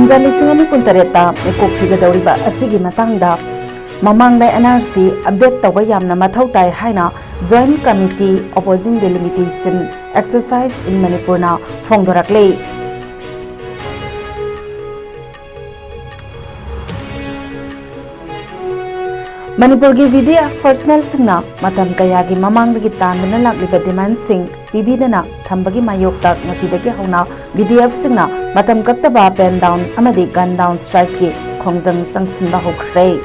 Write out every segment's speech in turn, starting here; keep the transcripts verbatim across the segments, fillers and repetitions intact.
ꯀꯨꯝꯖꯥ ꯂꯤꯁꯤꯡ ꯑꯅꯤ ꯀꯨꯟꯇꯔꯦꯠꯇ ꯃꯤꯀꯣꯛ ꯊꯤꯒꯗꯧꯔꯤꯕ ꯑꯁꯤꯒꯤ ꯃꯇꯥꯡꯗ ꯃꯃꯥꯡꯗ N R C update ꯇꯧꯕ ꯌꯥꯝꯅ ꯃꯊꯧ ꯇꯥꯏ ꯍꯥꯏꯅ Joint Committee Opposing Delimitation Exercise in Manipurꯅ ꯐꯣꯡꯗꯣꯔꯛꯂꯤ꯫ ꯃꯅꯤꯄꯨꯔꯒꯤ V D F personnelꯁꯤꯡꯅ ꯃꯇꯝ ꯀꯌꯥꯒꯤ ꯃꯃꯥꯡꯗꯒꯤ ꯇꯥꯟꯗꯨꯅ ꯂꯥꯛꯂꯤꯕ demandꯁꯤꯡ ꯄꯤꯕꯤꯗꯅ ꯊꯝꯕꯒꯤ ꯃꯥꯌꯣꯛꯇ ꯉꯁꯤꯗꯒꯤ ꯍꯧꯅ V D Fꯁꯤꯡꯅ ꯃꯇꯝ ꯀꯛꯇꯕ pen down ꯑꯃꯗꯤ gun down strikeꯀꯤ ꯈꯣꯡꯖꯪ ꯆꯪꯁꯤꯟꯕ ꯍꯧꯈ꯭ꯔꯦ꯫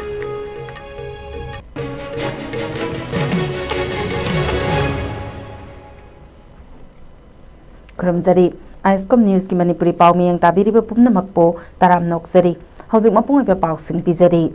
ꯈꯨꯔꯨꯝꯖꯔꯤ꯫ ISCOM Newsꯀꯤ ꯃꯅꯤꯄꯨꯔꯤ ꯄꯥꯎ ꯃꯤꯌꯦꯡ ꯇꯥꯕꯤꯔꯤꯕ ꯄꯨꯝꯅꯃꯛꯄꯨ ꯇꯔꯥꯝꯅ ꯑꯣꯛꯆꯔꯤ꯫ ꯍꯧꯖꯤꯛ ꯃꯄꯨꯡ ꯑꯣꯏꯕ ꯄꯥꯎꯁꯤꯡ ꯄꯤꯖꯔꯤ꯫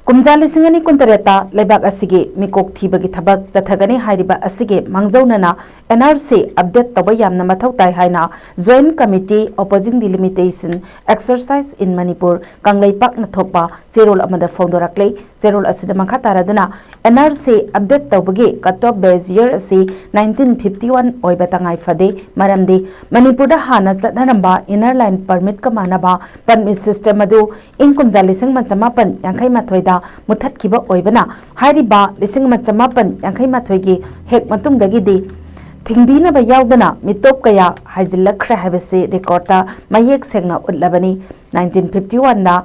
ꯀꯨꯝꯖꯥ ꯂꯤꯁꯤꯡ ꯑꯅꯤ ꯀꯨꯟꯇꯔꯦꯠꯇ ꯂꯩꯕꯥꯛ ꯑꯁꯤꯒꯤ ꯃꯤꯀꯣꯛ ꯊꯤꯕꯒꯤ ꯊꯕꯛ ꯆꯠꯊꯒꯅꯤ ꯍꯥꯏꯔꯤꯕ ꯑꯁꯤꯒꯤ ꯃꯥꯡꯖꯧꯅꯅ N R C update ꯇꯧꯕ ꯌꯥꯝꯅ ꯃꯊꯧ ꯇꯥꯏ ꯍꯥꯏꯅ Joint Committee Opposing Delimitation Exercise in Manipur ꯀꯪꯂꯩꯄꯥꯛꯅ ꯊꯣꯛꯄ ꯆꯦꯔꯣꯜ ꯑꯃꯗ ꯐꯣꯡꯗꯣꯔꯛꯂꯤ꯫ ꯆꯦꯔꯣꯜ ꯑꯁꯤꯗ ꯃꯈꯥ ꯇꯥꯔꯗꯨꯅ N R C update ꯇꯧꯕꯒꯤ cut off base year ꯑꯁꯤ nineteen fifty one ꯑꯣꯏꯕ ꯇꯉꯥꯏ ꯐꯗꯦ, ꯃꯔꯝꯗꯤ ꯃꯅꯤꯄꯨꯔꯗ ꯍꯥꯟꯅ ꯆꯠꯅꯔꯝꯕ Inner Line Permitꯀ ꯃꯥꯟꯅꯕ permit system ꯑꯗꯨ ꯏꯪ ꯀꯨꯝꯖꯥ ꯂꯤꯁꯤꯡ ꯑꯃ ꯆꯃꯥꯄꯟ ꯌꯥꯡꯈꯩ ꯃꯥꯊꯣꯏꯗ ꯃꯨꯊꯠꯈꯤꯕ ꯑꯣꯏꯕꯅ, ꯍꯥꯏꯔꯤꯕ ꯂꯤꯁꯤꯡ ꯑꯃ ꯆꯃꯥꯄꯟ ꯌꯥꯡꯈꯩ ꯃꯥꯊꯣꯏꯒꯤ ꯍꯦꯛ ꯃꯇꯨꯡꯗꯒꯤꯗꯤ ꯊꯤꯡꯕꯤꯅꯕ ꯌꯥꯎꯗꯅ ꯃꯤꯇꯣꯞ ꯀꯌꯥ ꯍꯥꯏꯖꯤꯜꯂꯛꯈ꯭ꯔꯦ ꯍꯥꯏꯕꯁꯤ recordꯇ ꯃꯌꯦꯛ ꯁꯦꯡꯅ ꯎꯠꯂꯕꯅꯤ꯫ Nineteen fifty oneꯗ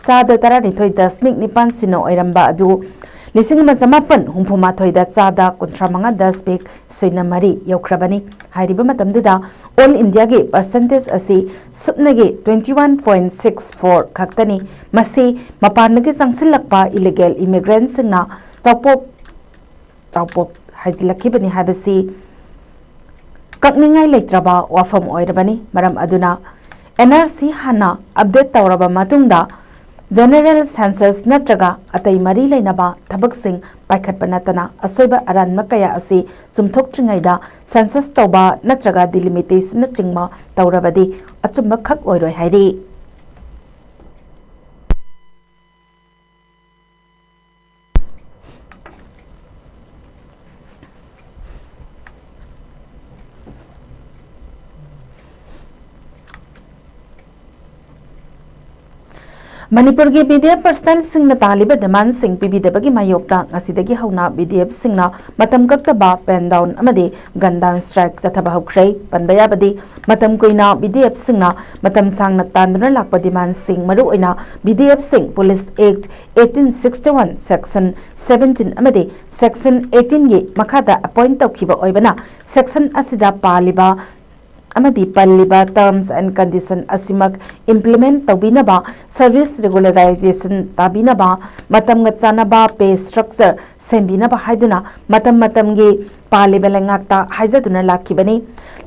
ꯆꯥꯗ ꯇꯔꯥꯅꯤꯊꯣꯏ ꯗꯁꯃꯤꯛ ꯅꯤꯄꯥꯟ ꯁꯤꯅꯣ ꯑꯣꯏꯔꯝꯕ ꯑꯗꯨ ꯂꯤꯁꯤꯡ ꯑꯃ ꯆꯃꯥꯄꯟ ꯍꯨꯝꯐꯨ ꯃꯥꯊꯣꯏꯗ ꯆꯥꯗ ꯀꯨꯟꯊ꯭ꯔꯥ ꯃꯉꯥ ꯗꯁꯃꯤꯛ ꯁꯤꯅꯣ ꯃꯔꯤ ꯌꯧꯈ꯭ꯔꯕꯅꯤ꯫ ꯍꯥꯏꯔꯤꯕ ꯃꯇꯝꯗꯨꯗ all Indiaꯒꯤ percentage ꯑꯁꯤ ꯁꯨꯞꯅꯒꯤ twenty one point six four ꯈꯛꯇꯅꯤ꯫ ꯃꯁꯤ ꯃꯄꯥꯟꯗꯒꯤ ꯆꯪꯁꯤꯜꯂꯛꯄ illegal immigrantꯁꯤꯡꯅ ꯆꯥꯎꯄꯣꯛ ꯆꯥꯎꯄꯣꯛ ꯍꯥꯏꯖꯤꯜꯂꯛꯈꯤꯕꯅꯤ ꯍꯥꯏꯕꯁꯤ ꯀꯛꯅꯤꯡꯉꯥꯏ ꯂꯩꯇ꯭ꯔꯕ ꯋꯥꯐꯝ ꯑꯣꯏꯔꯕꯅꯤ꯫ ꯃꯔꯝ ꯑꯗꯨꯅ N R C ꯍꯥꯟꯅ update ꯇꯧꯔꯕ ꯃꯇꯨꯡꯗ general census ꯅꯠꯇ꯭ꯔꯒ ꯑꯇꯩ ꯃꯔꯤ ꯂꯩꯅꯕ ꯊꯕꯛꯁꯤꯡ ꯄꯥꯏꯈꯠꯄ ꯅꯠꯇꯅ ꯑꯁꯣꯏꯕ ꯑꯔꯥꯟꯕ ꯀꯌꯥ ꯑꯁꯤ ꯆꯨꯝꯊꯣꯛꯇ꯭ꯔꯤꯉꯩꯗ census ꯇꯧꯕ ꯅꯠꯇ꯭ꯔꯒ delimitation ꯅꯆꯤꯡꯕ ꯇꯧꯔꯕꯗꯤ ꯑꯆꯨꯝꯕ ꯈꯛ ꯑꯣꯏꯔꯣꯏ ꯍꯥꯏꯔꯤ꯫ ꯃꯅꯤꯄꯨꯔꯒꯤ ꯕꯤ ꯗꯤ ꯑꯦꯐ ꯄꯔꯁꯅꯦꯜꯁꯤꯡꯅ ꯇꯥꯜꯂꯤꯕ ꯗꯤꯃꯥꯟꯁꯤꯡ ꯄꯤꯕꯤꯗꯕꯒꯤ ꯃꯥꯌꯣꯛꯇ ꯉꯁꯤꯗꯒꯤ ꯍꯧꯅ ꯕꯤ ꯗꯤ ꯑꯦꯐꯁꯤꯡꯅ ꯃꯇꯝ ꯀꯛꯇꯕ ꯄꯦꯟ ꯗꯥꯎꯟ ꯑꯃꯗꯤ ꯒꯟ ꯗꯥꯎꯟ ꯁ꯭ꯇ꯭ꯔꯥꯏꯛ ꯆꯠꯊꯕ ꯍꯧꯈ꯭ꯔꯦ꯫ ꯄꯟꯕ ꯌꯥꯕꯗꯤ, ꯃꯇꯝ ꯀꯨꯏꯅ ꯕꯤ ꯗꯤ ꯑꯦꯐꯁꯤꯡꯅ ꯃꯇꯝ ꯁꯥꯡꯅ ꯇꯥꯟꯗꯨꯅ ꯂꯥꯛꯄ ꯗꯤꯃꯥꯟꯁꯤꯡ, ꯃꯔꯨꯑꯣꯏꯅ ꯕꯤ ꯗꯤ ꯑꯦꯐꯁꯤꯡ police act eighteen sixty one section seventeen ꯑꯃꯗꯤ ꯁꯦꯛꯁꯟ ꯑꯩꯠꯇꯤꯟꯒꯤ ꯃꯈꯥꯗ ꯑꯦꯄꯣꯏꯟ ꯇꯧꯈꯤꯕ ꯑꯣꯏꯕꯅ, ꯁꯦꯛꯁꯟ ꯑꯁꯤꯗ ꯄꯥꯜꯂꯤꯕ ꯑꯃꯗꯤ ꯄꯜꯂꯤꯕ terms and condition ꯑꯁꯤꯃꯛ implement ꯇꯧꯕꯤꯅꯕ, service regularization ꯇꯥꯕꯤꯅꯕ, ꯃꯇꯝꯒ ꯆꯥꯟꯅꯕ pay structure ꯁꯦꯝꯕꯤꯅꯕ ꯍꯥꯏꯗꯨꯅ ꯃꯇꯝ ꯃꯇꯝꯒꯤ ꯄꯥꯜꯂꯤꯕ ꯂꯩꯉꯥꯛꯇ ꯍꯥꯏꯖꯗꯨꯅ ꯂꯥꯛꯈꯤꯕꯅꯤ꯫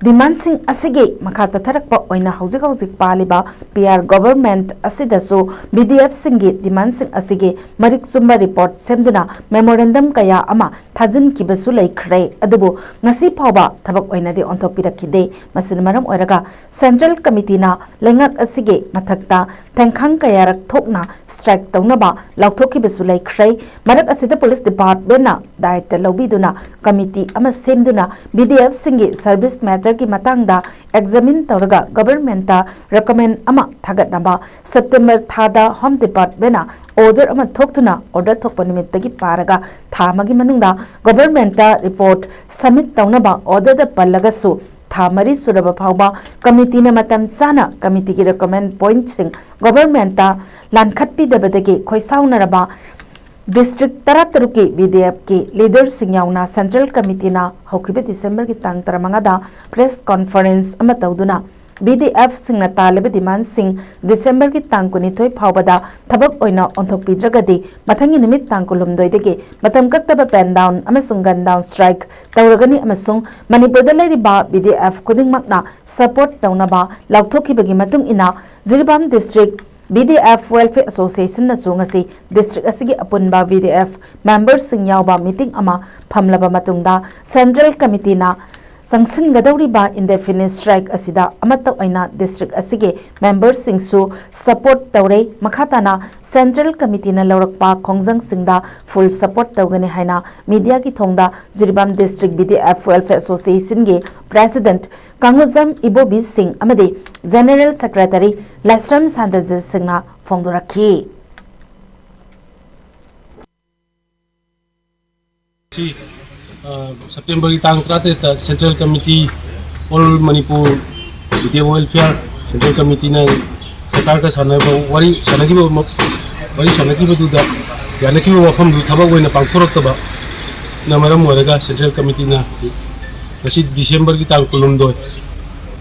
ꯗꯤꯃꯥꯟꯁꯤꯡ ꯑꯁꯤꯒꯤ ꯃꯈꯥ ꯆꯠꯊꯔꯛꯄ ꯑꯣꯏꯅ ꯍꯧꯖꯤꯛ ꯍꯧꯖꯤꯛ ꯄꯥꯜꯂꯤꯕ ꯄꯤ ꯑꯥꯔ ꯒꯣꯚꯔꯟꯃꯦꯟꯠ ꯑꯁꯤꯗꯁꯨ ꯕꯤ ꯗꯤ ꯑꯦꯐꯁꯤꯡꯒꯤ ꯗꯤꯃꯥꯟꯁꯤꯡ ꯑꯁꯤꯒꯤ ꯃꯔꯤꯛ ꯆꯨꯝꯕ ꯔꯤꯄꯣꯔꯠ ꯁꯦꯝꯗꯨꯅ ꯃꯦꯃꯣꯔꯦꯟꯗꯝ ꯀꯌꯥ ꯑꯃ ꯊꯥꯖꯤꯟꯈꯤꯕꯁꯨ ꯂꯩꯈ꯭ꯔꯦ꯫ ꯑꯗꯨꯕꯨ ꯉꯁꯤ ꯐꯥꯎꯕ ꯊꯕꯛ ꯑꯣꯏꯅꯗꯤ ꯑꯣꯟꯊꯣꯛꯄꯤꯔꯛꯈꯤꯗꯦ꯫ ꯃꯁꯤꯅ ꯃꯔꯝ ꯑꯣꯏꯔꯒ ꯁꯦꯟꯇ꯭ꯔꯦꯜ ꯀꯃꯤꯇꯤꯅ ꯂꯩꯉꯥꯛ ꯑꯁꯤꯒꯤ ꯃꯊꯛꯇ ꯊꯦꯡꯈꯥꯡ ꯀꯌꯥꯔꯛ ꯊꯣꯛꯅ ꯁ꯭ꯇ꯭ꯔꯥꯏꯛ ꯇꯧꯅꯕ ꯂꯥꯎꯊꯣꯛꯈꯤꯕꯁꯨ ꯂꯩꯈ꯭ꯔꯦ꯫ ꯃꯔꯛ ꯑꯁꯤꯗ ꯄꯨꯂꯤꯁ ꯗꯤꯄꯥꯔꯠꯃꯦꯟꯠꯅ ꯗꯥꯌꯤꯠꯇ ꯂꯧꯕꯤꯗꯨꯅ ꯀꯃꯤꯇꯤ ꯑꯃ ꯁꯦꯝꯗꯨꯅ ꯕꯤ ꯗꯤ ꯑꯦꯐꯁꯤꯡꯒꯤ ꯁꯔꯚꯤꯁ ꯃꯦꯇꯔꯒꯤ ꯃꯇꯥꯡꯗ ꯑꯦꯛꯖꯥꯃꯤꯟ ꯇꯧꯔꯒ ꯒꯣꯚꯔꯟꯃꯦꯟꯠꯇ ꯔꯤꯀꯃꯦꯟ ꯑꯃ ꯊꯥꯒꯠꯅꯕ ꯁꯦꯞꯇꯦꯝꯕꯔ ꯊꯥꯗ ꯍꯣꯝ ꯗꯤꯄꯥꯔꯠꯃꯦꯟꯠꯅ ꯑꯣꯔꯗꯔ ꯑꯃ ꯊꯣꯛꯇꯨꯅ, ꯑꯣꯔꯗꯔ ꯊꯣꯛꯄ ꯅꯨꯃꯤꯠꯇꯒꯤ ꯄꯥꯔꯒ ꯊꯥ ꯑꯃꯒꯤ ꯃꯅꯨꯡꯗ ꯒꯣꯚꯔꯟꯃꯦꯟꯠꯇ ꯔꯤꯄꯣꯔꯠ ꯁꯕꯃꯤꯠ ꯇꯧꯅꯕ ꯑꯣꯔꯗꯔꯗ ꯄꯜꯂꯒꯁꯨ, ꯊꯥ ꯃꯔꯤ ꯁꯨꯔꯕ ꯐꯥꯎꯕ ꯀꯃꯤꯇꯤꯅ ꯃꯇꯝ ꯆꯥꯅ ꯀꯃꯤꯇꯤꯒꯤ ꯔꯤꯀꯃꯦꯟ ꯄꯣꯏꯟꯠꯁꯤꯡ ꯒꯣꯚꯔꯟꯃꯦꯟꯠꯇ ꯂꯥꯟꯈꯠꯄꯤꯗꯕꯗꯒꯤ ꯈꯣꯏꯁꯥꯎꯅꯔꯕ ꯗꯤꯁꯇ꯭ꯔꯤꯛ ꯇꯔꯥꯇꯔꯨꯛꯀꯤ ꯕꯤ ꯗꯤ ꯑꯦꯐꯀꯤ ꯂꯤꯗꯔꯁꯤꯡ ꯌꯥꯎꯅ ꯁꯦꯟꯇ꯭ꯔꯦꯜ ꯀꯃꯤꯇꯤꯅ ꯍꯧꯈꯤꯕ ꯗꯤꯁꯦꯝꯕꯔꯒꯤ ꯇꯥꯡ ꯇꯔꯥꯃꯉꯥꯗ ꯄ꯭ꯔꯦꯁ ꯀꯣꯟꯐꯔꯦꯟꯁ ꯑꯃ ꯇꯧꯗꯨꯅ ꯕꯤ ꯗꯤ ꯑꯦꯐꯁꯤꯡꯅ ꯇꯥꯜꯂꯤꯕ ꯗꯤꯃꯥꯟꯁꯤꯡ ꯗꯤꯁꯦꯝꯕꯔꯒꯤ ꯇꯥꯡ ꯀꯨꯟꯅꯤꯊꯣꯏ ꯐꯥꯎꯕꯗ ꯊꯕꯛ ꯑꯣꯏꯅ ꯑꯣꯟꯊꯣꯛꯄꯤꯗ꯭ꯔꯒꯗꯤ ꯃꯊꯪꯒꯤ ꯅꯨꯃꯤꯠ ꯇꯥꯡ ꯀꯨꯟꯍꯨꯝꯗꯣꯏꯗꯒꯤ ꯃꯇꯝ ꯀꯛꯇꯕ ꯄꯦꯟ ꯗꯥꯎꯟ ꯑꯃꯁꯨꯡ ꯒꯟ ꯗꯥꯎꯟ ꯁ꯭ꯇ꯭ꯔꯥꯏꯛ ꯇꯧꯔꯒꯅꯤ ꯑꯃꯁꯨꯡ ꯃꯅꯤꯄꯨꯔꯗ ꯂꯩꯔꯤꯕ ꯕꯤ ꯗꯤ ꯑꯦꯐ ꯈꯨꯗꯤꯡꯃꯛꯅ ꯁꯄꯣꯔꯠ ꯇꯧꯅꯕ ꯂꯥꯎꯊꯣꯛꯈꯤꯕꯒꯤ ꯃꯇꯨꯡ ꯏꯟꯅ Jiribam district B D F welfare ꯑꯦꯁꯣꯁꯤꯌꯦꯁꯟꯅꯁꯨ ꯉꯁꯤ ꯗꯤꯁꯇ꯭ꯔꯤꯛ ꯑꯁꯤꯒꯤ ꯑꯄꯨꯟꯕ ꯕꯤ ꯗꯤ ꯑꯦꯐ ꯃꯦꯝꯕꯔꯁꯤꯡ ꯌꯥꯎꯕ ꯃꯤꯇꯤꯡ ꯑꯃ ꯐꯝꯂꯕ ꯃꯇꯨꯡꯗ ꯁꯦꯟꯇ꯭ꯔꯦꯜ ꯀꯃꯤꯇꯤꯅ ꯆꯪꯁꯤꯟꯒꯗꯧꯔꯤꯕ ꯏꯟꯗꯦꯐꯤꯅꯤꯠ ꯁ꯭ꯇ꯭ꯔꯥꯏꯛ ꯑꯁꯤꯗ ꯑꯃꯠꯇ ꯑꯣꯏꯅ ꯗꯤꯁꯇ꯭ꯔꯤꯛ ꯑꯁꯤꯒꯤ ꯃꯦꯝꯕꯔꯁꯤꯡꯁꯨ ꯁꯄꯣꯔꯠ ꯇꯧꯔꯦ꯫ ꯃꯈꯥ ꯇꯥꯅ ꯁꯦꯟꯇ꯭ꯔꯦꯜ ꯀꯃꯤꯇꯤꯅ ꯂꯧꯔꯛꯄ ꯈꯣꯡꯖꯪꯁꯤꯡꯗ ꯐꯨꯜ ꯁꯄꯣꯔꯠ ꯇꯧꯒꯅꯤ ꯍꯥꯏꯅ ꯃꯤꯗꯤꯌꯥꯒꯤ ꯊꯣꯡꯗ Jiribam district B D F welfare ꯑꯦꯁꯣꯁꯤꯌꯦꯁꯟꯒꯤ ꯄ꯭ꯔꯦꯁꯤꯗꯦꯟꯠ ꯀꯥꯡꯉꯨꯖꯝ ꯏꯕꯣꯕꯤ ꯁꯤꯡ ꯑꯃꯗꯤ ꯖꯦꯅꯔꯦꯜ ꯁꯦꯀ꯭ꯔꯦꯇꯔꯤ ꯂꯥꯏꯁ꯭ꯔꯝ ꯁꯥꯟꯇꯖꯤꯠ ꯁꯤꯡꯅ ꯐꯣꯡꯗꯣꯔꯛꯈꯤ꯫ ꯁꯤ, ꯑ, ꯁꯦꯞꯇꯦꯝꯕꯔꯒꯤ ꯇꯥꯡ ꯇꯔꯥꯇꯔꯦꯠꯇ Central Committee, All Manipur Video Welfare Central Committeeꯅ ꯁꯔꯀꯥꯔꯒ ꯁꯥꯟꯅꯕ ꯋꯥꯔꯤ ꯁꯥꯟꯅꯈꯤꯕ ꯃ-, ꯋꯥꯔꯤ ꯁꯥꯟꯅꯈꯤꯕꯗꯨꯗ ꯌꯥꯅꯈꯤꯕ ꯋꯥꯐꯝꯗꯨ ꯊꯕꯛ ꯑꯣꯏꯅ ꯄꯥꯡꯊꯣꯔꯛꯇꯕꯅ ꯃꯔꯝ ꯑꯣꯏꯔꯒ Central Committeeꯅ ꯉꯁꯤ ꯗꯤꯁꯦꯝꯕꯔꯒꯤ ꯇꯥꯡ ꯀꯨꯟꯍꯨꯝꯗꯣꯏ,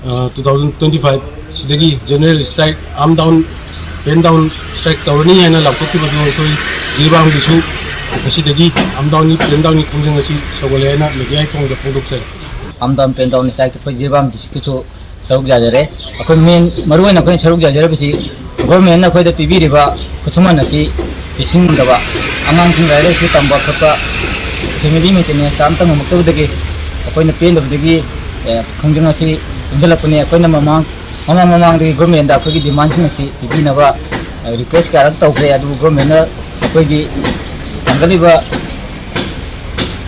ꯑ, two thousand twenty five ꯁꯤꯗꯒꯤ general strike, arm down, pen down strike ꯇꯧꯔꯅꯤ ꯍꯥꯏꯅ ꯂꯥꯎꯊꯣꯛꯈꯤꯕꯗꯨ ꯑꯩꯈꯣꯏ ꯖꯤꯔꯤꯕꯥꯝꯒꯤꯁꯨ ꯉꯁꯤꯗꯒꯤ arm downꯅꯤ, pen downꯅꯤ ꯈꯣꯡꯖꯪ ꯑꯁꯤ ꯁꯧꯒꯠꯂꯦ ꯍꯥꯏꯅ media ꯊꯣꯡꯗ ꯐꯣꯡꯗꯣꯛꯆꯔꯤ꯫ Arm down, pen down strike ꯑꯩꯈꯣꯏ ꯖꯤꯔꯤꯕꯥꯝ districtꯀꯤꯁꯨ ꯁꯔꯨꯛ ꯌꯥꯖꯔꯦ꯫ ꯑꯩꯈꯣꯏ main, ꯃꯔꯨꯑꯣꯏꯅ ꯑꯩꯈꯣꯏꯅ ꯁꯔꯨꯛ ꯌꯥꯖꯔꯤꯕꯁꯤ governmentꯅ ꯑꯩꯈꯣꯏꯗ ꯄꯤꯕꯤꯔꯤꯕ ꯈꯨꯠꯁꯨꯃꯟ ꯑꯁꯤ ꯄꯤꯁꯤꯟꯗꯕ, ꯑꯉꯥꯡꯁꯤꯡ ꯂꯥꯏꯔꯤꯛ ꯂꯥꯏꯁꯨ ꯇꯝꯕ ꯈꯣꯠꯄ, family maintenanceꯇ ꯑꯝꯇ ꯉꯝꯃꯛꯇꯕꯗꯒꯤ ꯑꯩꯈꯣꯏꯅ ꯄꯦꯟꯗꯕꯗꯒꯤ, ꯑꯦ, ꯈꯣꯡꯖꯪ ꯑꯁꯤ ꯆꯪꯁꯤꯜꯂꯛꯄꯅꯤ꯫ ꯑꯩꯈꯣꯏꯅ ꯃꯃꯥꯡ, ꯃꯃꯥꯡ ꯃꯃꯥꯡꯗꯒꯤ governmentꯗ ꯑꯩꯈꯣꯏꯒꯤ demandꯁꯤꯡ ꯑꯁꯤ ꯄꯤꯕꯤꯅꯕ, ꯑꯦ, request ꯀꯌꯥꯔꯛ ꯇꯧꯈ꯭ꯔꯦ, ꯑꯗꯨꯕꯨ governmentꯅ ꯑꯩꯈꯣꯏꯒꯤ ꯊꯥꯡꯒꯠꯂꯤꯕ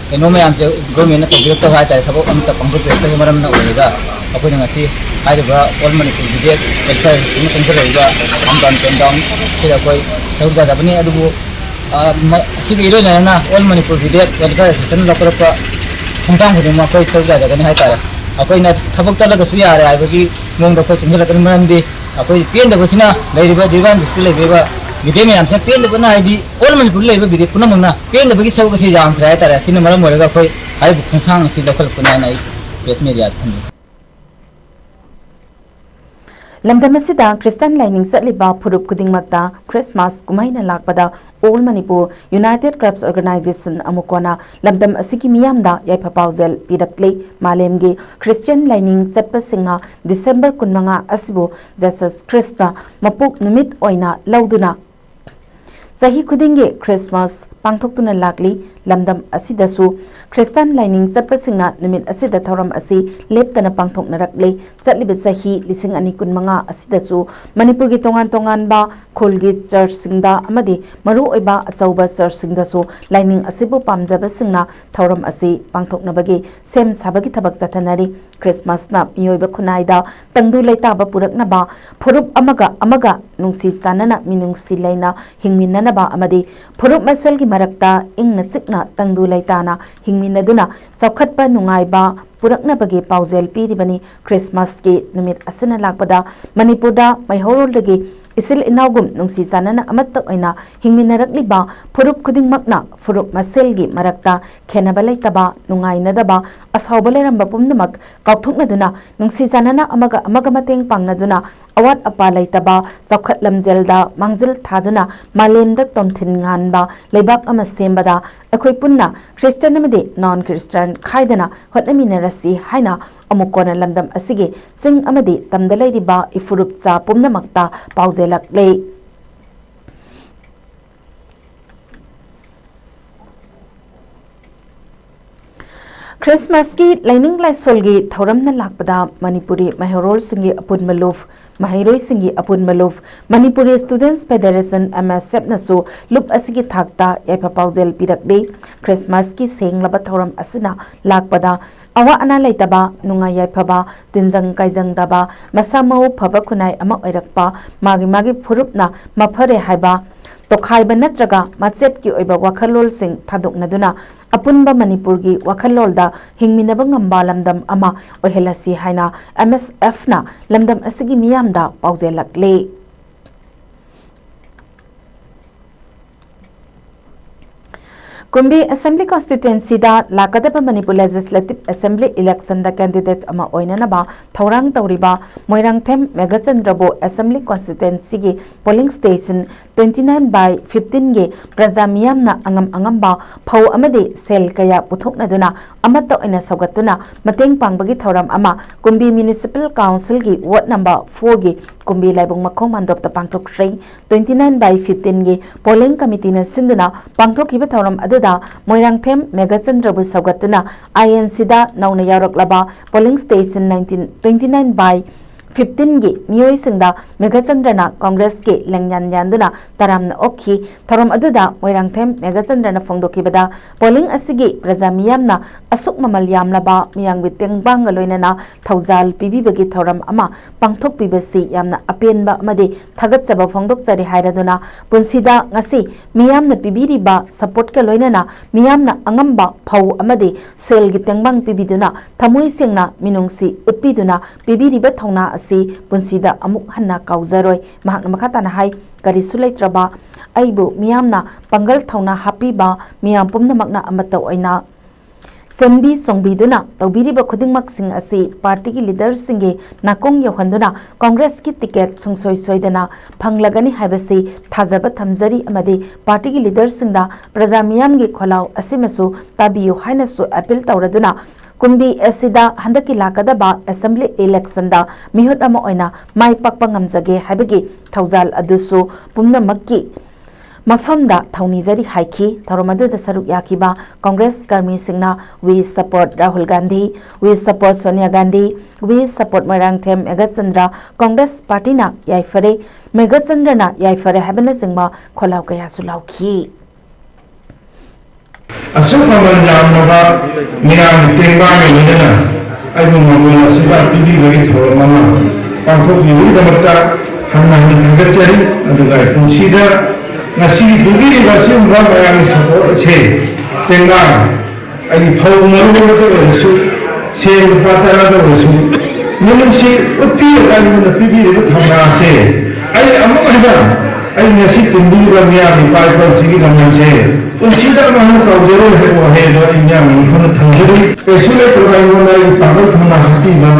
ꯀꯩꯅꯣ ꯃꯌꯥꯝꯁꯦ governmentꯅ ꯇꯧꯕꯤꯔꯛꯇꯕ ꯍꯥꯏꯇꯥꯔꯦ, ꯊꯕꯛ ꯑꯃꯠꯇ ꯄꯥꯡꯊꯣꯛꯄꯤꯔꯛꯇꯕ ꯃꯔꯝꯅ ꯑꯣꯏꯔꯒ ꯑꯩꯈꯣꯏꯅ ꯉꯁꯤ ꯍꯥꯏꯔꯤꯕ All Manipur Video Welfare Associationꯅ ꯆꯪꯁꯤꯜꯂꯛꯏꯕ arm down, pen downꯁꯤꯗ ꯑꯩꯈꯣꯏ ꯁꯔꯨꯛ ꯌꯥꯖꯕꯅꯤ꯫ ꯑꯗꯨꯕꯨ, ꯑ, ꯃ-, ꯑꯁꯤꯒ ꯏꯔꯣꯏꯅꯅꯅ All Manipur Video Welfare Association ꯂꯧꯈꯠꯂꯛꯄ ꯈꯣꯡꯊꯥꯡ ꯈꯨꯗꯤꯡꯃꯛ ꯑꯩꯈꯣꯏ ꯁꯔꯨꯛ ꯌꯥꯖꯒꯅꯤ ꯍꯥꯏꯇꯥꯔꯦ꯫ ꯑꯩꯈꯣꯏꯅ ꯊꯕꯛ ꯆꯠꯂꯒꯁꯨ ꯌꯥꯔꯦ ꯍꯥꯏꯕꯒꯤ ꯃꯑꯣꯡꯗ ꯑꯩꯈꯣꯏ ꯆꯪꯁꯤꯜꯂꯛꯀꯅꯤ, ꯃꯔꯝꯗꯤ ꯑꯩꯈꯣꯏ ꯄꯦꯟꯗꯕꯁꯤꯅ ꯂꯩꯔꯤꯕ ꯖꯤꯔꯤꯕꯥꯝ districtꯇ ꯂꯩꯕꯤꯔꯤꯕ media ꯃꯌꯥꯝꯁꯤꯅ ꯄꯦꯟꯗꯕꯅ, ꯍꯥꯏꯗꯤ all ꯃꯅꯤꯄꯨꯔꯗ ꯂꯩꯕ media ꯄꯨꯝꯅꯃꯛꯅ ꯄꯦꯟꯗꯕꯒꯤ ꯁꯔꯨꯛ ꯑꯁꯤ ꯌꯥꯝꯈ꯭ꯔꯦ ꯍꯥꯏꯇꯥꯔꯦ꯫ ꯑꯁꯤꯅ ꯃꯔꯝ ꯑꯣꯏꯔꯒ ꯑꯩꯈꯣꯏ ꯍꯥꯏꯔꯤꯕ ꯈꯣꯡꯊꯥꯡ ꯑꯁꯤ ꯂꯧꯈꯠꯂꯛꯄꯅꯤ ꯍꯥꯏꯅ ꯑꯩ press mediaꯗ ꯊꯝꯖꯒꯦ꯫ ꯂꯝꯗꯝ ꯑꯁꯤꯗ ꯈ꯭ꯔꯤꯁꯇꯟ ꯂꯥꯏꯅꯤꯡ ꯆꯠꯂꯤꯕ ꯐꯨꯔꯨꯞ ꯈꯨꯗꯤꯡꯃꯛꯇ ꯈ꯭ꯔꯤꯁꯃꯥꯁ ꯀꯨꯝꯍꯩꯅ ꯂꯥꯛꯄꯗ All Manipur United Clubs Organisation, ꯑꯃꯨꯀꯣꯅ ꯂꯝꯗꯝ ꯑꯁꯤꯒꯤ ꯃꯤꯌꯥꯝꯗ ꯌꯥꯏꯐ ꯄꯥꯎꯖꯦꯜ ꯄꯤꯔꯛꯂꯤ꯫ ꯃꯥꯂꯦꯝꯒꯤ ꯈ꯭ꯔꯤꯁꯇꯤꯌꯟ ꯂꯥꯏꯅꯤꯡ ꯆꯠꯄꯁꯤꯡꯅ ꯗꯤꯁꯦꯝꯕꯔ ꯀꯨꯟꯃꯉꯥ ꯑꯁꯤꯕꯨ ꯖꯦꯁꯁ ꯈ꯭ꯔꯤꯁꯇ ꯃꯄꯣꯛ ꯅꯨꯃꯤꯠ ꯑꯣꯏꯅ ꯂꯧꯗꯨꯅ ꯆꯍꯤ ꯈꯨꯗꯤꯡꯒꯤ ꯈ꯭ꯔꯤꯁꯃꯥꯁ ꯄꯥꯡꯊꯣꯛꯇꯨꯅ ꯂꯥꯛꯂꯤ꯫ ꯂꯝꯗꯝ ꯑꯁꯤꯗꯁꯨ ꯈ꯭ꯔꯤꯁꯇꯥꯟ ꯂꯥꯏꯅꯤꯡ ꯆꯠꯄꯁꯤꯡꯅ ꯅꯨꯃꯤꯠ ꯑꯁꯤꯗ ꯊꯧꯔꯝ ꯑꯁꯤ ꯂꯦꯞꯇꯅ ꯄꯥꯡꯊꯣꯛꯅꯔꯛꯂꯤ꯫ ꯆꯠꯂꯤꯕ ꯆꯍꯤ ꯂꯤꯁꯤꯡ ꯑꯅꯤ ꯀꯨꯟꯃꯉꯥ ꯑꯁꯤꯗꯁꯨ ꯃꯅꯤꯄꯨꯔꯒꯤ ꯇꯣꯉꯥꯟ ꯇꯣꯉꯥꯟꯕ ꯈꯨꯜꯒꯤ ꯆꯔꯆꯁꯤꯡꯗ ꯑꯃꯗꯤ ꯃꯔꯨꯑꯣꯏꯕ ꯑꯆꯧꯕ ꯆꯔꯆꯁꯤꯡꯗꯁꯨ ꯂꯥꯏꯅꯤꯡ ꯑꯁꯤꯕꯨ ꯄꯥꯝꯖꯕꯁꯤꯡꯅ ꯊꯧꯔꯝ ꯑꯁꯤ ꯄꯥꯡꯊꯣꯛꯅꯕꯒꯤ ꯁꯦꯝ ꯁꯥꯕꯒꯤ ꯊꯕꯛ ꯆꯠꯊꯅꯔꯤ꯫ ꯈ꯭ꯔꯤꯁꯃꯥꯁꯅ ꯃꯤꯑꯣꯏꯕ ꯈꯨꯟꯅꯥꯏꯗ ꯇꯪꯗꯨ ꯂꯩꯇꯥꯕ ꯄꯨꯔꯛꯅꯕ, ꯐꯨꯔꯨꯞ ꯑꯃꯒ ꯑꯃꯒ ꯅꯨꯡꯁꯤ ꯆꯥꯟꯅꯅ ꯃꯤꯅꯨꯡꯁꯤ ꯂꯩꯅ ꯍꯤꯡꯃꯤꯟꯅꯅꯕ ꯑꯃꯗꯤ ꯐꯨꯔꯨꯞ ꯃꯁꯦꯜꯒꯤ ꯃꯔꯛꯇ ꯏꯪꯅ ꯆꯤꯛꯅ ꯇꯪꯗꯨ ꯂꯩꯇꯥꯅ ꯍꯤꯡꯃꯤꯟꯅꯗꯨꯅ ꯆꯥꯎꯈꯠꯄ ꯅꯨꯡꯉꯥꯏꯕ ꯄꯨꯔꯛꯅꯕꯒꯤ ꯄꯥꯎꯖꯦꯜ ꯄꯤꯔꯤꯕꯅꯤ꯫ ꯈ꯭ꯔꯤꯁꯃꯥꯁꯀꯤ ꯅꯨꯃꯤꯠ ꯑꯁꯤꯅ ꯂꯥꯛꯄꯗ ꯃꯅꯤꯄꯨꯔꯗ ꯃꯩꯍꯧꯔꯣꯜꯗꯒꯤ ꯏꯆꯤꯜ ꯏꯅꯥꯎꯒꯨꯝ ꯅꯨꯡꯁꯤ ꯆꯥꯟꯅꯅ ꯑꯃꯠꯇ ꯑꯣꯏꯅ ꯍꯤꯡꯃꯤꯟꯅꯔꯛꯂꯤꯕ ꯐꯨꯔꯨꯞ ꯈꯨꯗꯤꯡꯃꯛꯅ ꯐꯨꯔꯨꯞ ꯃꯁꯦꯜꯒꯤ ꯃꯔꯛꯇ ꯈꯦꯟꯅꯕ ꯂꯩꯇꯕ, ꯅꯨꯡꯉꯥꯏꯅꯗꯕ, ꯑꯁꯥꯎꯕ ꯂꯩꯔꯝꯕ ꯄꯨꯝꯅꯃꯛ ꯀꯥꯎꯊꯣꯛꯅꯗꯨꯅ, ꯅꯨꯡꯁꯤ ꯆꯥꯟꯅꯅ ꯑꯃꯒ ꯑꯃꯒ ꯃꯇꯦꯡ ꯄꯥꯡꯅꯗꯨꯅ, ꯑꯋꯥꯠ ꯑꯄꯥ ꯂꯩꯇꯕ, ꯆꯥꯎꯈꯠ ꯂꯝꯖꯦꯜꯗ ꯃꯥꯡꯖꯤꯜ ꯊꯥꯗꯨꯅ ꯃꯥꯂꯦꯝꯗ ꯇꯣꯝꯊꯤꯟ ꯉꯥꯟꯕ ꯂꯩꯕꯥꯛ ꯑꯃ ꯁꯦꯝꯕꯗ ꯑꯩꯈꯣꯏ ꯄꯨꯟꯅ ꯈ꯭ꯔꯤꯁꯇꯤꯌꯥꯟ ꯑꯃꯗꯤ ꯅꯣꯟ ꯈ꯭ꯔꯤꯁꯇꯤꯌꯥꯟ ꯈꯥꯏꯗꯅ ꯍꯣꯠꯅꯃꯤꯟꯅꯔꯁꯤ ꯍꯥꯏꯅ ꯑꯃꯨꯛ ꯀꯣꯟꯅ ꯂꯝꯗꯝ ꯑꯁꯤꯒꯤ ꯆꯤꯡ ꯑꯃꯗꯤ ꯇꯝꯗ ꯂꯩꯔꯤꯕ ꯏꯐꯨꯔꯨꯞꯆꯥ ꯄꯨꯝꯅꯃꯛꯇ ꯄꯥꯎꯖꯦꯜꯂꯛꯂꯤ꯫ ꯈ꯭ꯔꯤꯁꯃꯥꯁꯀꯤ ꯂꯥꯏꯅꯤꯡ ꯂꯥꯏꯁꯣꯜꯒꯤ ꯊꯧꯔꯝꯅ ꯂꯥꯛꯄꯗ ꯃꯅꯤꯄꯨꯔꯤ ꯃꯍꯩꯔꯣꯜꯁꯤꯡꯒꯤ ꯑꯄꯨꯟꯕ ꯂꯨꯞ, ꯃꯍꯩꯔꯣꯏꯁꯤꯡꯒꯤ ꯑꯄꯨꯟꯕ ꯂꯨꯞ, ꯃꯅꯤꯄꯨꯔꯤ ꯁ꯭ꯇꯨꯗꯦꯟꯠꯁ ꯐꯦꯗꯦꯔꯦꯁꯟ, ꯑꯦꯝ ꯑꯦꯁ ꯑꯦꯐꯅꯁꯨ ꯂꯨꯞ ꯑꯁꯤꯒꯤ ꯊꯥꯛꯇ ꯌꯥꯏꯐ ꯄꯥꯎꯖꯦꯜ ꯄꯤꯔꯛꯂꯤ꯫ ꯈ꯭ꯔꯤꯁꯃꯥꯁꯀꯤ ꯁꯦꯡꯂꯕ ꯊꯧꯔꯝ ꯑꯁꯤꯅ ꯂꯥꯛꯄꯗ ꯑꯋꯥ ꯑꯅꯥ ꯂꯩꯇꯕ, ꯅꯨꯡꯉꯥꯏ ꯌꯥꯏꯐꯕ, ꯇꯤꯟꯖꯪ ꯀꯥꯏꯖꯪꯗꯕ, ꯃꯁꯥ ꯃꯎ ꯐꯕ ꯈꯨꯟꯅꯥꯏ ꯑꯃ ꯑꯣꯏꯔꯛꯄ, ꯃꯥꯒꯤ ꯃꯥꯒꯤ ꯐꯨꯔꯨꯞꯅ ꯃꯐꯔꯦ ꯍꯥꯏꯕ ꯇꯣꯈꯥꯏꯕ ꯅꯠꯇ꯭ꯔꯒ ꯃꯆꯦꯠꯀꯤ ꯑꯣꯏꯕ ꯋꯥꯈꯜꯂꯣꯜꯁꯤꯡ ꯊꯥꯗꯣꯛꯅꯗꯨꯅ ꯑꯄꯨꯟꯕ ꯃꯅꯤꯄꯨꯔꯒꯤ ꯋꯥꯈꯜꯂꯣꯜꯗ ꯍꯤꯡꯃꯤꯟꯅꯕ ꯉꯝꯕ ꯂꯝꯗꯝ ꯑꯃ ꯑꯣꯏꯍꯜꯂꯁꯤ ꯍꯥꯏꯅ ꯑꯦꯝ ꯑꯦꯁ ꯑꯦꯐꯅ ꯂꯝꯗꯝ ꯑꯁꯤꯒꯤ ꯃꯤꯌꯥꯝꯗ ꯄꯥꯎꯖꯦꯜꯂꯛꯂꯤ꯫ ꯀꯨꯝꯕꯤ ꯑꯦꯁꯦꯝꯕ꯭ꯂꯤ ꯀꯣꯟꯁꯇꯤꯇ꯭ꯋꯦꯟꯁꯤꯗ ꯂꯥꯛꯀꯗꯕ ꯃꯅꯤꯄꯨꯔ ꯂꯦꯖꯤꯁꯂꯦꯇꯤꯚ ꯑꯦꯁꯦꯝꯕ꯭ꯂꯤ ꯏꯂꯦꯛꯁꯟꯗ ꯀꯦꯟꯗꯤꯗꯦꯠ ꯑꯃ ꯑꯣꯏꯅꯅꯕ ꯊꯧꯔꯥꯡ ꯇꯧꯔꯤꯕ ꯃꯣꯏꯔꯥꯡꯊꯦꯝ ꯃꯦꯘꯆꯟꯗ꯭ꯔꯕꯨ ꯑꯦꯁꯦꯝꯕ꯭ꯂꯤ ꯀꯣꯟꯁꯇꯤꯇ꯭ꯋꯦꯟꯁꯤꯒꯤ polling station twenty nine by fifteen ꯒꯤ ꯄ꯭ꯔꯖꯥ ꯃꯤꯌꯥꯝꯅ ꯑꯉꯝ ꯑꯉꯝꯕ ꯐꯧ ꯑꯃꯗꯤ ꯁꯦꯜ ꯀꯌꯥ ꯄꯨꯊꯣꯛꯅꯗꯨꯅ ꯑꯃꯠꯇ ꯑꯣꯏꯅ ꯁꯧꯒꯠꯇꯨꯅ ꯃꯇꯦꯡ ꯄꯥꯡꯕꯒꯤ ꯊꯧꯔꯝ ꯑꯃ ꯀꯨꯝꯕꯤ ꯃ꯭ꯌꯨꯅꯤꯁꯤꯄꯥꯜ ꯀꯥꯎꯟꯁꯤꯜꯒꯤ ꯋꯥꯔꯗ ꯅꯝꯕꯔ four ꯒꯤ ꯀꯨꯝꯕꯤ ꯂꯥꯏꯕꯨꯡ ꯃꯈꯣꯡ ꯃꯟꯗꯣꯞꯇ ꯄꯥꯡꯊꯣꯛꯈ꯭ꯔꯦ꯫ Twenty nine by fifteen ꯒꯤ polling committee ꯅ ꯁꯤꯟꯗꯨꯅ ꯄꯥꯡꯊꯣꯛꯈꯤꯕ ꯊꯧꯔꯝ ꯑꯗꯨꯗ ꯃꯣꯏꯔꯥꯡꯊꯦꯝ ꯃꯦꯘꯆꯟꯗ꯭ꯔꯕꯨ ꯁꯧꯒꯠꯇꯨꯅ I N C ꯗ ꯅꯧꯅ ꯌꯥꯎꯔꯛꯂꯕ polling station nineteen twenty nine by fifteen ꯒꯤ ꯃꯤꯑꯣꯏꯁꯤꯡꯗ ꯃꯦꯘꯆꯟꯗ꯭ꯔꯅ ꯀꯣꯡꯒ꯭ꯔꯦꯁꯀꯤ ꯂꯦꯡꯌꯥꯟ ꯌꯥꯟꯗꯨꯅ ꯇꯔꯥꯝꯅ ꯑꯣꯛꯈꯤ꯫ ꯊꯧꯔꯝ ꯑꯗꯨꯗ ꯃꯣꯏꯔꯥꯡꯊꯦꯝ ꯃꯦꯘꯆꯟꯗ꯭ꯔꯅ ꯐꯣꯡꯗꯣꯛꯈꯤꯕꯗ, polling ꯑꯁꯤꯒꯤ ꯄ꯭ꯔꯖꯥ ꯃꯤꯌꯥꯝꯅ ꯑꯁꯨꯛ ꯃꯃꯜ ꯌꯥꯝꯂꯕ ꯃꯤꯌꯥꯝꯒꯤ ꯇꯦꯡꯕꯥꯡꯒ ꯂꯣꯏꯅꯅ ꯊꯧꯖꯥꯜ ꯄꯤꯕꯤꯕꯒꯤ ꯊꯧꯔꯝ ꯑꯃ ꯄꯥꯡꯊꯣꯛꯄꯤꯕꯁꯤ ꯌꯥꯝꯅ ꯑꯄꯦꯟꯕ ꯑꯃꯗꯤ ꯊꯥꯒꯠꯆꯕ ꯐꯣꯡꯗꯣꯛꯆꯔꯤ ꯍꯥꯏꯔꯗꯨꯅ, ꯄꯨꯟꯁꯤꯗ ꯉꯁꯤ ꯃꯤꯌꯥꯝꯅ ꯄꯤꯕꯤꯔꯤꯕ supportꯀ ꯂꯣꯏꯅꯅ ꯃꯤꯌꯥꯝꯅ ꯑꯉꯝꯕ ꯐꯧ ꯑꯃꯗꯤ ꯁꯦꯜꯒꯤ ꯇꯦꯡꯕꯥꯡ ꯄꯤꯕꯤꯗꯨꯅ ꯊꯃꯣꯏ ꯁꯦꯡꯅ ꯃꯤꯅꯨꯡꯁꯤ ꯎꯠꯄꯤꯗꯨꯅ ꯄꯤꯕꯤꯔꯤꯕ ꯊꯧꯅꯥ ꯑꯁꯤ ꯄꯨꯟꯁꯤꯗ ꯑꯃꯨꯛ ꯍꯟꯅ ꯀꯥꯎꯖꯔꯣꯏ꯫ ꯃꯍꯥꯛꯅ ꯃꯈꯥ ꯇꯥꯅ ꯍꯥꯏ, ꯀꯔꯤꯁꯨ ꯂꯩꯇ꯭ꯔꯕ ꯑꯩꯕꯨ ꯃꯤꯌꯥꯝꯅ ꯄꯥꯡꯒꯜ ꯊꯧꯅꯥ ꯍꯥꯞꯄꯤꯕ ꯃꯤꯌꯥꯝ ꯄꯨꯝꯅꯃꯛꯅ ꯑꯃꯠꯇ ꯑꯣꯏꯅ ꯁꯦꯝꯕꯤ ꯆꯣꯡꯕꯤꯗꯨꯅ ꯇꯧꯕꯤꯔꯤꯕ ꯈꯨꯗꯤꯡꯃꯛꯁꯤꯡ ꯑꯁꯤ partyꯒꯤ leaderꯁꯤꯡꯒꯤ ꯅꯥꯀꯣꯡ ꯌꯧꯍꯟꯗꯨꯅ ꯀꯣꯡꯒ꯭ꯔꯦꯁꯀꯤ ticket ꯁꯨꯡꯁꯣꯏ ꯁꯣꯏꯗꯅ ꯐꯪꯂꯒꯅꯤ ꯍꯥꯏꯕꯁꯤ ꯊꯥꯖꯕ ꯊꯝꯖꯔꯤ ꯑꯃꯗꯤ partyꯒꯤ leaderꯁꯤꯡꯗ ꯄ꯭ꯔꯖꯥ ꯃꯤꯌꯥꯝꯒꯤ ꯈꯣꯜꯂꯥꯎ ꯑꯁꯤꯃꯁꯨ ꯇꯥꯕꯤꯌꯨ ꯍꯥꯏꯅꯁꯨ appeal ꯇꯧꯔꯗꯨꯅ, ꯀꯨꯝꯕꯤ ꯑꯁꯤꯗ ꯍꯟꯗꯛꯀꯤ ꯂꯥꯛꯀꯗꯕ assembly electionꯗ ꯃꯤꯍꯨꯠ ꯑꯃ ꯑꯣꯏꯅ ꯃꯥꯏ ꯄꯥꯛꯄ ꯉꯝꯖꯒꯦ ꯍꯥꯏꯕꯒꯤ ꯊꯧꯖꯥꯜ ꯑꯗꯨꯁꯨ ꯄꯨꯝꯅꯃꯛꯀꯤ ꯃꯐꯝꯗ ꯊꯧꯅꯤꯖꯔꯤ ꯍꯥꯏꯈꯤ꯫ ꯊꯧꯔꯝ ꯑꯗꯨꯗ ꯁꯔꯨꯛ ꯌꯥꯈꯤꯕ Congress ꯀꯔꯃꯤꯁꯤꯡꯅ "We support Rahul Gandhi, we support Sonia Gandhi, we support Moirangthem Meghachandra, Congress partyꯅ ꯌꯥꯏꯐꯔꯦ, ꯃꯦꯘꯆꯟꯗ꯭ꯔꯅ ꯌꯥꯏꯐꯔꯦ" ꯍꯥꯏꯕꯅꯆꯤꯡꯕ ꯈꯣꯜꯂꯥꯎ ꯀꯌꯥꯁꯨ ꯂꯥꯎꯈꯤ꯫ ꯑꯁꯨꯛ ꯃꯃꯜ ꯌꯥꯝꯂꯕ ꯃꯤꯌꯥꯝꯒꯤ ꯇꯦꯡꯕꯥꯡꯒ ꯂꯣꯏꯅꯅ ꯑꯩꯕꯨ ꯃꯃꯜ ꯑꯁꯨꯛ ꯌꯥꯝ ꯄꯤꯕꯤꯕꯒꯤ ꯊꯧꯔꯝ ꯑꯃ ꯄꯥꯡꯊꯣꯛꯄꯤꯕꯒꯤꯗꯃꯛꯇ ꯍꯟꯅ ꯍꯟꯅ ꯊꯥꯒꯠꯆꯔꯤ꯫ ꯑꯗꯨꯒ ꯑꯩ ꯄꯨꯟꯁꯤꯗ ꯉꯁꯤ ꯄꯤꯕꯤꯔꯤꯕ ꯑꯁꯤꯒꯨꯝꯕ ꯃꯌꯥꯝꯒꯤ support ꯑꯁꯦ, ꯇꯦꯡꯕꯥꯡ, ꯑꯩꯒꯤ ꯐꯧ ꯃꯔꯨ ꯑꯃꯗ ꯑꯣꯏꯔꯁꯨ, ꯁꯦꯜ ꯂꯨꯄꯥ ꯇꯔꯥꯗ ꯑꯣꯏꯔꯁꯨ, ꯃꯤꯅꯨꯡꯁꯤ ꯎꯠꯄꯤꯔꯒ ꯑꯩꯉꯣꯟꯗ ꯄꯤꯕꯤꯔꯤꯕ ꯊꯧꯅꯥ ꯑꯁꯦ ꯑꯩ ꯑꯃꯨꯛ ꯍꯟꯅ ꯑꯩ ꯉꯁꯤ ꯇꯤꯟꯕꯤꯔꯤꯕ ꯃꯤꯌꯥꯝꯒꯤ ꯏꯄꯥ ꯏꯄꯨꯁꯤꯡꯒꯤ ꯂꯃꯟꯁꯦ ꯄꯨꯟꯁꯤꯗ ꯑꯃꯨꯛ ꯍꯟꯅ ꯀꯥꯎꯖꯔꯣꯏ ꯍꯥꯏꯕ ꯋꯥꯍꯩ ꯑꯗꯣ ꯑꯩ ꯃꯤꯌꯥꯝꯒꯤ ꯃꯐꯝꯗ ꯊꯝꯖꯔꯤ꯫ ꯀꯩꯁꯨ ꯂꯩꯇ꯭ꯔꯕ ꯑꯩꯉꯣꯟꯗ ꯑꯩꯒꯤ ꯄꯥꯡꯒꯜ ꯊꯧꯅꯥ ꯍꯥꯞꯄꯤꯕ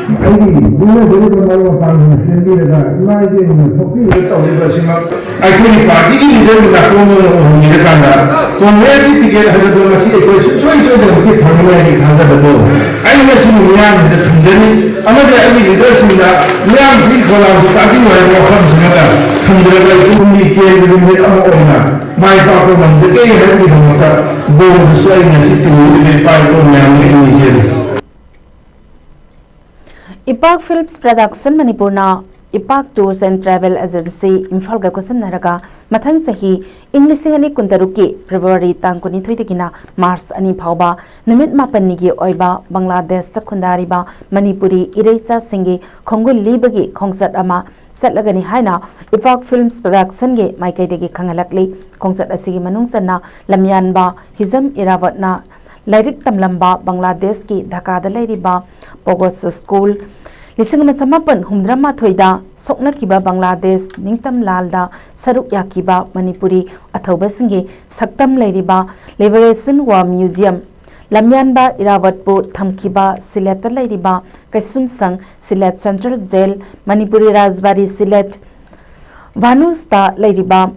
ꯑꯩꯒꯤ ꯂꯣꯏꯅꯖꯔꯤꯕ ꯃꯔꯨꯞ ꯃꯄꯥꯡꯁꯤꯡꯅ ꯆꯦꯟꯕꯤꯔꯒ ꯏꯃꯥ ꯏꯕꯦꯟꯁꯤꯡꯅ ꯊꯣꯛꯄꯤꯔꯤꯕ ꯇꯧꯔꯤꯕꯁꯤꯃꯛ ꯑꯩꯈꯣꯏꯒꯤ ꯄꯥꯔꯇꯤꯒꯤ ꯂꯤꯗꯔꯒꯤ ꯅꯥꯀꯣꯡꯗ ꯎꯍꯟꯕꯤꯔꯀꯥꯟꯗ ꯀꯣꯡꯒ꯭ꯔꯦꯁꯀꯤ ꯇꯤꯀꯦꯠ ꯍꯥꯏꯕꯗꯨ ꯉꯁꯤ ꯑꯩꯈꯣꯏ ꯁꯨꯡꯁꯣꯏ ꯁꯣꯏꯗꯅꯃꯛꯀꯤ ꯐꯪꯒꯅꯤ ꯍꯥꯏꯕꯒꯤ ꯊꯥꯖꯕꯗꯨ ꯑꯩ ꯉꯁꯤ ꯃꯤꯌꯥꯝꯁꯤꯗ ꯊꯝꯖꯔꯤ꯫ ꯑꯃꯗꯤ ꯑꯩꯒꯤ ꯂꯤꯗꯔꯁꯤꯡꯗ ꯃꯤꯌꯥꯝꯁꯤꯒꯤ ꯈꯣꯜꯂꯥꯎꯁꯤ ꯇꯥꯕꯤꯌꯨ ꯍꯥꯏꯕ ꯋꯥꯐꯝꯁꯤꯃꯒ ꯊꯝꯖꯔꯒ ꯑꯩ ꯇꯨꯡꯒꯤ ꯀꯦꯟꯕ ꯅꯨꯃꯤꯠ ꯑꯃ ꯑꯣꯏꯅ ꯃꯥꯏ ꯄꯥꯛꯄ ꯉꯝꯖꯒꯦ ꯍꯥꯏꯕꯒꯤꯗꯃꯛꯇ ꯕꯣꯔꯗꯨꯁꯨ ꯑꯩ ꯉꯁꯤ ꯇꯨꯡꯒꯤ ꯏꯄꯥ ꯏꯄꯨ ꯃꯌꯥꯝꯗ ꯑꯩ ꯅꯤꯖꯔꯤ꯫ ꯏꯄꯥꯛ ꯐꯤꯜꯝꯁ ꯄ꯭ꯔꯗꯛꯁꯟ ꯃꯅꯤꯄꯨꯔꯅ ꯏꯄꯥꯛ ꯇꯨꯔꯁ ꯑꯦꯟ ꯇ꯭ꯔꯥꯚꯦꯜ ꯑꯦꯖꯦꯟꯁꯤ ꯏꯝꯐꯥꯜꯒ ꯈꯨꯠꯁꯝꯅꯔꯒ ꯃꯊꯪ ꯆꯍꯤ ꯏꯪ ꯂꯤꯁꯤꯡ ꯑꯅꯤ ꯀꯨꯟꯇꯔꯨꯛꯀꯤ ꯐꯦꯕ꯭ꯔꯨꯋꯥꯔꯤ ꯇꯥꯡ ꯀꯨꯟꯅꯤꯊꯣꯏꯗꯒꯤꯅ ꯃꯥꯔꯆ ꯑꯅꯤ ꯐꯥꯎꯕ ꯅꯨꯃꯤꯠ ꯃꯥꯄꯟꯅꯤꯒꯤ ꯑꯣꯏꯕ ꯕꯪꯒ꯭ꯂꯥꯗꯦꯁꯇ ꯈꯨꯟꯗꯥꯔꯤꯕ ꯃꯅꯤꯄꯨꯔꯤ ꯏꯔꯩꯆꯥꯁꯤꯡꯒꯤ ꯈꯣꯡꯒꯨꯜ ꯂꯤꯕꯒꯤ ꯈꯣꯡꯆꯠ ꯑꯃ ꯆꯠꯂꯒꯅꯤ ꯍꯥꯏꯅ ꯏꯄꯥꯛ ꯐꯤꯜꯝꯁ ꯄ꯭ꯔꯗꯛꯁꯟꯒꯤ ꯃꯥꯏꯀꯩꯗꯒꯤ ꯈꯪꯍꯜꯂꯛꯂꯤ꯫ ꯈꯣꯡꯆꯠ ꯑꯁꯤꯒꯤ ꯃꯅꯨꯡ ꯆꯟꯅ ꯂꯝꯌꯥꯟꯕ ꯍꯤꯖꯝ ꯏꯔꯥꯕꯠꯅ ꯂꯥꯏꯔꯤꯛ ꯇꯝꯂꯝꯕ ꯕꯪꯒ꯭ꯂꯥꯗꯦꯁꯀꯤ ꯙꯥꯀꯥꯗ ꯂꯩꯔꯤꯕ ꯄꯣꯒꯣꯁ ꯁ꯭ꯀꯨꯜ, ꯂꯤꯁꯤꯡ ꯑꯃ ꯆꯃꯥꯄꯟ ꯍꯨꯝꯗ꯭ꯔꯥ ꯃꯥꯊꯣꯏꯗ ꯁꯣꯛꯅꯈꯤꯕ ꯕꯪꯒ꯭ꯂꯥꯗꯦꯁ ꯅꯤꯡꯇꯝ ꯂꯥꯜꯗ ꯁꯔꯨꯛ ꯌꯥꯈꯤꯕ ꯃꯅꯤꯄꯨꯔꯤ ꯑꯊꯧꯕꯁꯤꯡꯒꯤ ꯁꯛꯇꯝ ꯂꯩꯔꯤꯕ ꯂꯤꯕꯔꯦꯁꯟ ꯋꯥꯔ ꯃ꯭ꯌꯨꯖꯤꯌꯝ, ꯂꯝꯌꯥꯟꯕ ꯏꯔꯥꯕꯠꯄꯨ ꯊꯝꯈꯤꯕ ꯁꯤꯂꯦꯠꯇ ꯂꯩꯔꯤꯕ ꯀꯩꯁꯨꯝꯁꯪ ꯁꯤꯂꯦꯠ ꯁꯦꯟꯇ꯭ꯔꯦꯜ ꯖꯦꯜ, ꯃꯅꯤꯄꯨꯔꯤ ꯔꯥꯖꯕꯥꯔꯤ ꯁꯤꯂꯦꯠ, ꯚꯥꯅꯨꯁꯇ ꯂꯩꯔꯤꯕ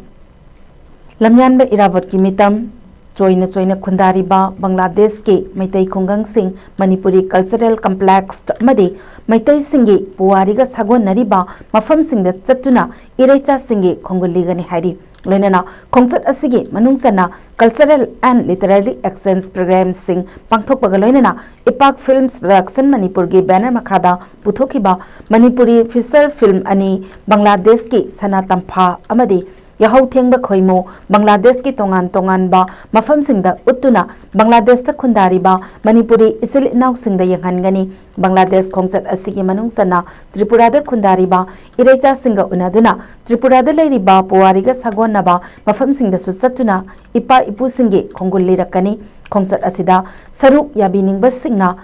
ꯂꯝꯌꯥꯟꯕ ꯏꯔꯥꯕꯣꯠꯀꯤ ꯃꯤꯇꯝ, ꯆꯣꯏꯅ ꯆꯣꯏꯅ ꯈꯨꯟꯗꯥꯔꯤꯕ ꯕꯪꯒ꯭ꯂꯥꯗꯦꯁꯀꯤ ꯃꯩꯇꯩ ꯈꯨꯡꯒꯪꯁꯤꯡ, ꯃꯅꯤꯄꯨꯔꯤ ꯀꯜꯆꯔꯦꯜ ꯀꯝꯄ꯭ꯂꯦꯛꯁ ꯑꯃꯗꯤ ꯃꯩꯇꯩꯁꯤꯡꯒꯤ ꯄꯨꯋꯥꯔꯤꯒ ꯁꯥꯒꯣꯟꯅꯔꯤꯕ ꯃꯐꯝꯁꯤꯡꯗ ꯆꯠꯇꯨꯅ ꯏꯔꯩꯆꯥꯁꯤꯡꯒꯤ ꯈꯣꯡꯒꯨꯜ ꯂꯤꯒꯅꯤ ꯍꯥꯏꯔꯤ꯫ ꯂꯣꯏꯅꯅ ꯈꯣꯡꯆꯠ ꯑꯁꯤꯒꯤ ꯃꯅꯨꯡ ꯆꯟꯅ Cultural and Literary Exchange Programmeꯁꯤꯡ ꯄꯥꯡꯊꯣꯛꯄꯒ ꯂꯣꯏꯅꯅ ꯏꯄꯥꯛ ꯐꯤꯜꯝꯁ ꯄ꯭ꯔꯗꯛꯁꯟ ꯃꯅꯤꯄꯨꯔꯒꯤ ꯕꯦꯅꯔ ꯃꯈꯥꯗ ꯄꯨꯊꯣꯛꯈꯤꯕ ꯃꯅꯤꯄꯨꯔꯤ ꯐꯤꯆꯔ ꯐꯤꯜꯝ ꯑꯅꯤ, ꯕꯪꯒ꯭ꯂꯥꯗꯦꯁꯀꯤ ꯁꯅꯥ ꯇꯝꯐꯥ ꯑꯃꯗꯤ ꯌꯥꯍꯧ ꯊꯦꯡꯕ ꯈꯣꯏꯃꯨ, ꯕꯪꯒ꯭ꯂꯥꯗꯦꯁꯀꯤ ꯇꯣꯉꯥꯟ ꯇꯣꯉꯥꯟꯕ ꯃꯐꯝꯁꯤꯡꯗ ꯎꯠꯇꯨꯅ ꯕꯪꯒ꯭ꯂꯥꯗꯦꯁꯇ ꯈꯨꯟꯗꯥꯔꯤꯕ ꯃꯅꯤꯄꯨꯔꯤ ꯏꯆꯤꯜ ꯏꯅꯥꯎꯁꯤꯡꯗ ꯌꯦꯡꯍꯟꯒꯅꯤ꯫ ꯕꯪꯒ꯭ꯂꯥꯗꯦꯁ ꯈꯣꯡꯆꯠ ꯑꯁꯤꯒꯤ ꯃꯅꯨꯡ ꯆꯟꯅ ꯇ꯭ꯔꯤꯄꯨꯔꯥꯗ ꯈꯨꯟꯗꯥꯔꯤꯕ ꯏꯔꯩꯆꯥꯁꯤꯡꯒ ꯎꯅꯗꯨꯅ ꯇ꯭ꯔꯤꯄꯨꯔꯥꯗ ꯂꯩꯔꯤꯕ ꯄꯨꯋꯥꯔꯤꯒ ꯁꯥꯒꯣꯟꯅꯕ ꯃꯐꯝꯁꯤꯡꯗꯁꯨ ꯆꯠꯇꯨꯅ ꯏꯄꯥ ꯏꯄꯨꯁꯤꯡꯒꯤ ꯈꯣꯡꯒꯨꯜ ꯂꯤꯔꯛꯀꯅꯤ꯫ ꯈꯣꯡꯆꯠ ꯑꯁꯤꯗ ꯁꯔꯨꯛ ꯌꯥꯕꯤꯅꯤꯡꯕꯁꯤꯡꯅ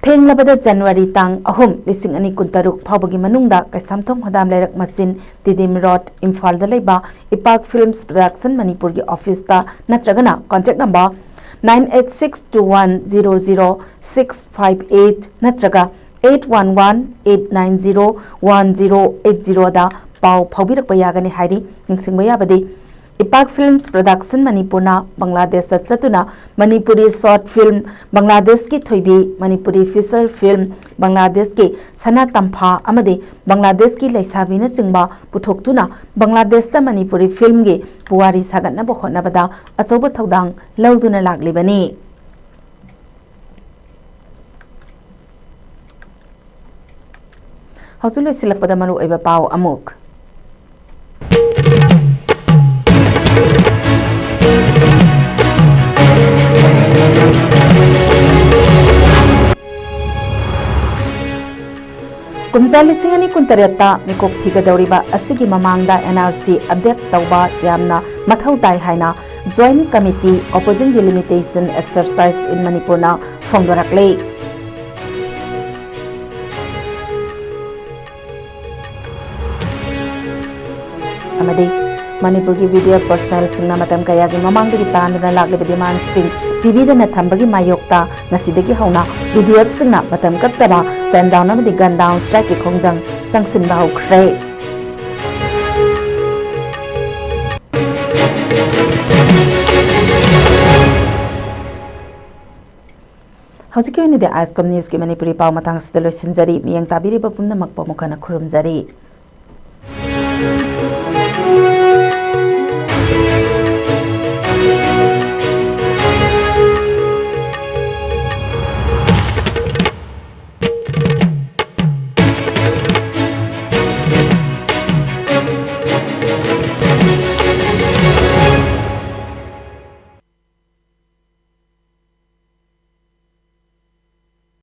ꯊꯦꯡꯂꯕꯗ ꯖꯅꯋꯥꯔꯤ ꯇꯥꯡ ꯑꯍꯨꯝ, ꯂꯤꯁꯤꯡ ꯑꯅꯤ ꯀꯨꯟꯇꯔꯨꯛ ꯐꯥꯎꯕꯒꯤ ꯃꯅꯨꯡꯗ ꯀꯩꯁꯥꯝꯊꯣꯡ ꯍꯣꯗꯥꯝ ꯂꯩꯔꯛ ꯃꯆꯤꯟ, ꯇꯤꯗꯤꯝ ꯔꯣꯗ, ꯏꯝꯐꯥꯜꯗ ꯂꯩꯕ ꯏꯄꯥꯛ ꯐꯤꯜꯝꯁ ꯄ꯭ꯔꯗꯛꯁꯟ ꯃꯅꯤꯄꯨꯔꯒꯤ ꯑꯣꯐꯤꯁꯇ ꯅꯠꯇ꯭ꯔꯒꯅ contact number nine eight six two one zero zero six five eight ꯅꯠꯇ꯭ꯔꯒ eight one one eight nine zero one zero eight zero ꯗ ꯄꯥꯎ ꯐꯥꯎꯕꯤꯔꯛꯄ ꯌꯥꯒꯅꯤ ꯍꯥꯏꯔꯤ꯫ ꯅꯤꯡꯁꯤꯡꯕ ꯌꯥꯕꯗꯤ, ꯏꯄꯥꯛ ꯐꯤꯜꯝꯁ ꯄ꯭ꯔꯗꯛꯁꯟ ꯃꯅꯤꯄꯨꯔꯅ ꯕꯪꯒ꯭ꯂꯥꯗꯦꯁꯇ ꯆꯠꯇꯨꯅ ꯃꯅꯤꯄꯨꯔꯤ ꯁꯣꯔꯠ ꯐꯤꯜꯝ ꯕꯪꯒ꯭ꯂꯥꯗꯦꯁꯀꯤ ꯊꯣꯏꯕꯤ, ꯃꯅꯤꯄꯨꯔꯤ ꯐꯤꯆꯔ ꯐꯤꯜꯝ ꯕꯪꯒ꯭ꯂꯥꯗꯦꯁꯀꯤ ꯁꯅꯥ ꯇꯝꯐꯥ ꯑꯃꯗꯤ ꯕꯪꯒ꯭ꯂꯥꯗꯦꯁꯀꯤ ꯂꯩꯁꯥꯕꯤꯅꯆꯤꯡꯕ ꯄꯨꯊꯣꯛꯇꯨꯅ ꯕꯪꯒ꯭ꯂꯥꯗꯦꯁꯇ ꯃꯅꯤꯄꯨꯔꯤ ꯐꯤꯜꯝꯒꯤ ꯄꯨꯋꯥꯔꯤ ꯁꯥꯒꯠꯅꯕ ꯍꯣꯠꯅꯕꯗ ꯑꯆꯧꯕ ꯊꯧꯗꯥꯡ ꯂꯧꯗꯨꯅ ꯂꯥꯛꯂꯤꯕꯅꯤ꯫ ꯍꯧꯖꯤꯛ ꯂꯣꯏꯁꯤꯜꯂꯛꯄꯗ ꯃꯔꯨꯑꯣꯏꯕ ꯄꯥꯎ ꯑꯃꯨꯛ꯫ ꯀꯨꯝꯖꯥ ꯂꯤꯁꯤꯡ ꯑꯅꯤ ꯀꯨꯟꯇꯔꯦꯠꯇ ꯃꯤꯀꯣꯛ ꯊꯤꯒꯗꯧꯔꯤꯕ ꯑꯁꯤꯒꯤ ꯃꯃꯥꯡꯗ N R C update ꯇꯧꯕ ꯌꯥꯝꯅ ꯃꯊꯧ ꯇꯥꯏ ꯍꯥꯏꯅ Joint Committee Opposing Delimitation Exercise in ꯃꯅꯤꯄꯨꯔꯅ ꯐꯣꯡꯗꯣꯔꯛꯂꯤ꯫ ꯑꯃꯗꯤ ꯃꯅꯤꯄꯨꯔꯒꯤ B D F personnelꯁꯤꯡꯅ ꯃꯇꯝ ꯀꯌꯥꯒꯤ ꯃꯃꯥꯡꯗꯒꯤ ꯇꯥꯟꯗꯨꯅ ꯂꯥꯛꯂꯤꯕ demandꯁꯤꯡ ꯄꯤꯕꯤꯗꯅ ꯊꯝꯕꯒꯤ ꯃꯥꯌꯣꯛꯇ ꯉꯁꯤꯗꯒꯤ ꯍꯧꯅ B D Fꯁꯤꯡꯅ ꯃꯇꯝ ꯀꯛꯇꯕ pen down ꯑꯃꯗꯤ gun down strikeꯀꯤ ꯈꯣꯡꯖꯪ ꯆꯪꯁꯤꯟꯕ ꯍꯧꯈ꯭ꯔꯦ꯫ ꯍꯧꯖꯤꯛꯀꯤ ꯑꯣꯏꯅꯗꯤ ꯑꯥꯏꯁꯀꯣꯝ ꯅ꯭ꯌꯨꯁꯀꯤ ꯃꯅꯤꯄꯨꯔꯤ ꯄꯥꯎ ꯃꯇꯥꯡ ꯑꯁꯤꯗ ꯂꯣꯏꯁꯤꯟꯖꯔꯤ꯫ ꯃꯤꯠꯌꯦꯡ ꯇꯥꯕꯤꯔꯤꯕ ꯄꯨꯝꯅꯃꯛꯄꯨ ꯑꯃꯨꯛ ꯍꯟꯅ ꯈꯨꯔꯨꯝꯖꯔꯤ꯫